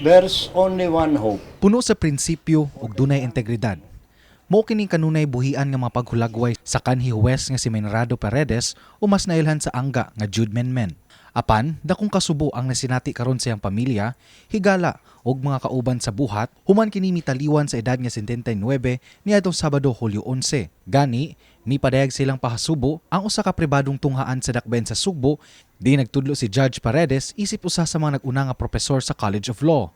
There's only one hope. Puno sa prinsipyo ug dunay integridad. Mao kining kanunay buhian nga mga paghulagway sa kanhi huwes nga si Meinrado Paredes o mas nailhan sa angga nga Jude Menmen. Apan, dakong kasubo ang nasinati karon sa iyang pamilya, higala ug mga kauban sa buhat, human kini mitaliwan sa edad nga 79 niadtong Sabado, Hulyo 11. Gani, mipadayag silang pahasubo ang usa ka pribadong tunghaan sa Dakbayan sa Sugbo, di nagtudlo si Judge Paredes isip usa sa mga nag-una nga propesor sa College of Law.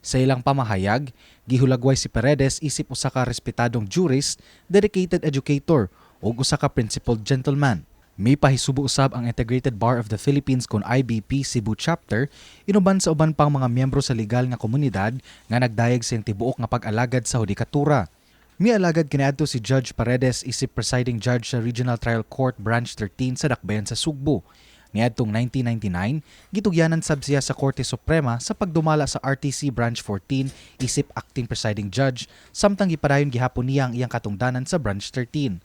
Sa ilang pamahayag, gihulagway si Paredes isip usa ka respetadong jurist, dedicated educator ug usa ka principled gentleman. Mipahisubo usab ang Integrated Bar of the Philippines kon IBP Cebu Chapter inuban sa uban pang mga miyembro sa legal nga komunidad nga nagdayag sa iyang tibuok nga pag-alagad sa hudikatura. Mialagad kaniadto si Judge Paredes isip presiding judge sa Regional Trial Court Branch 13 sa Dakbayan sa Sugbo. Niadtong 1999, gitugyanan sab siya sa Korte Suprema sa pagdumala sa RTC Branch 14 isip acting presiding judge, samtang gipadayon gihapon niya ang iyang katungdanan sa Branch 13.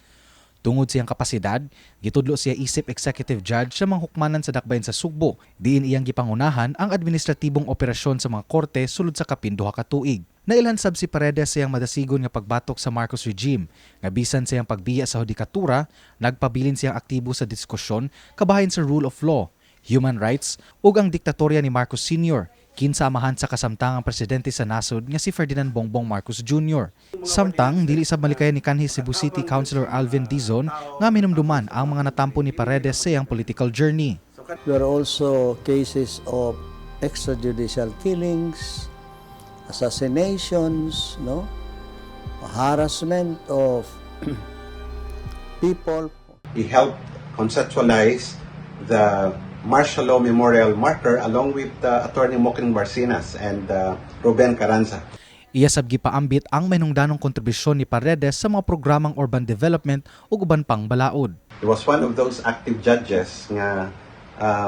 Tungod sa iyang kapasidad, gitudlo siya isip executive judge sa mga hukmanan sa Dakbayan sa Sugbo, diin iyang gipangunahan ang administratibong operasyon sa mga korte sulod sa kapin 2 ka tuig. Nailhan sab si Paredes sa iyang madasigon nga pagbatok sa Marcos regime, nga bisan sa iyang pagbiya sa hudikatura, nagpabilin siyang aktibo sa diskusyon kabahin sa rule of law, human rights ug ang diktatorya ni Marcos Sr., kinsa amahan sa kasamtangang presidente sa nasod nga si Ferdinand Bongbong Marcos Jr. Samtang dili sa malikayan ni kanhi Cebu City Councilor Alvin Dizon nga minumduman ang mga natampo ni Paredes sa iyang political journey. There are also cases of extrajudicial killings, assassinations, no? Harassment of people. He helped conceptualize the Martial Law Memorial Marker along with Attorney Moking Barcinas and Ruben Carranza. Iya sab gipaambit ang mahinungdanong kontribusyon ni Paredes sa mga programang urban development ug uban pang balaod. He was one of those active judges nga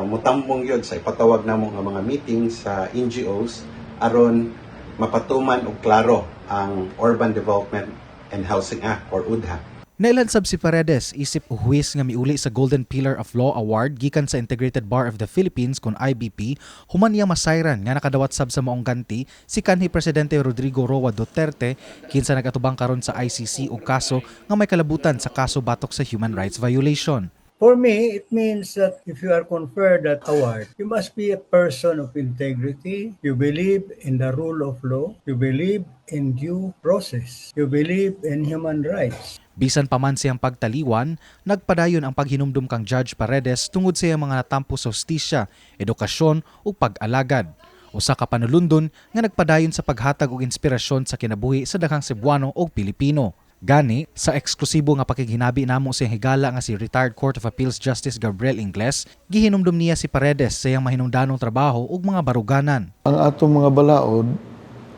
mutambong yun sa ipatawag namo nga mga meetings sa NGOs aron mapatuman og klaro ang Urban Development and Housing Act or UDHA. Nailhan sab si Paredes isip huwes nga miuli sa Golden Pillar of Law Award gikan sa Integrated Bar of the Philippines kon IBP human niya masayran nga nakadawat sab sa maong ganti si kanhi presidente Rodrigo Roa Duterte, kinsa nagatubang karon sa ICC og kaso nga may kalabutan sa kaso batok sa human rights violation. For me, it means that if you are conferred that award, you must be a person of integrity. You believe in the rule of law. You believe in due process. You believe in human rights. Bisan pa man siyang pagtaliwan, nagpadayon ang paghinumdum kang Judge Paredes tungod sa iyang mga natampo sa hustisya, edukasyon ug pag-alagad. Usa ka panulundon nga nagpadayon sa paghatag og inspirasyon sa kinabuhi sa daghang Cebuano ug Pilipino. Gani, sa eksklusibo nga pakighinabi namo sa iyang higala nga si retired Court of Appeals Justice Gabriel Ingles, gihinumdum niya si Paredes sa iyang mahinungdanong trabaho ug mga baruganan. Ang atong mga balaod,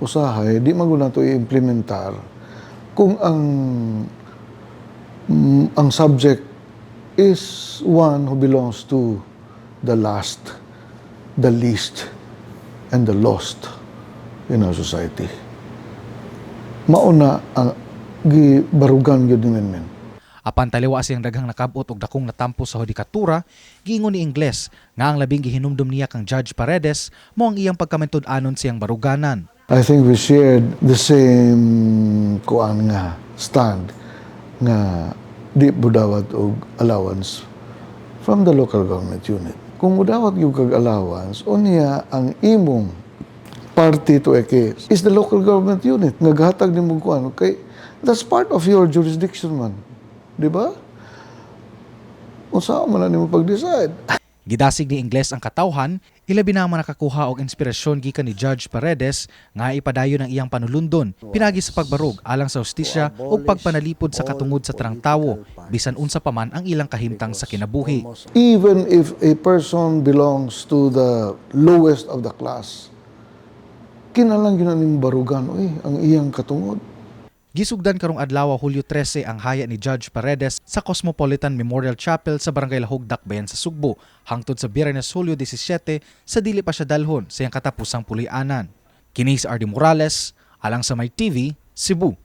usahay, di man gud nato i-implementar kung ang subject is one who belongs to the last, the least, and the lost in our society. Mauna ang gibarugan gyud ni Menmen. Apan taliwa siyang daghang nakabot og dakong natampo sa hudikatura, giingon ni Ingles nga ang labing gihinumdum niya kang Judge Paredes mao ang iyang pagkamantud-anon siyang baruganan. I think we shared the same kuan nga stand nga di budawat og allowance from the local government unit. Kung mudawat gyud kag allowance, unya ang imong party to a case is the local government unit nga gahatag nimo kuan kay that's part of your jurisdiction man. Di ba? Unsa man na nimo pag-decide? Gidasig ni Ingles ang katawhan, ilabi na ang mga nakakuha og inspirasyon gikan ni Judge Paredes nga ipadayon ang iyang panulundon pinagi sa pagbarog alang sa hustisya ug pagpanalipod sa katungod sa tanang tawo bisan unsa pa man ang ilang kahimtang sa kinabuhi. Even if a person belongs to the lowest of the class, kinahanglan gyud na nimong barugan oy ang iyang katungod. Gisugdan karong adlaw, Hulyo 13, ang haya ni Judge Paredes sa Cosmopolitan Memorial Chapel sa Barangay Lahug, Dakbayan sa Sugbo hangtod sa Biyernes, Hulyo 17 sa dili pa siya dalhon sa iyang katapusang puloy-anan. Kini si RD Morales, alang sa My TV, Cebu.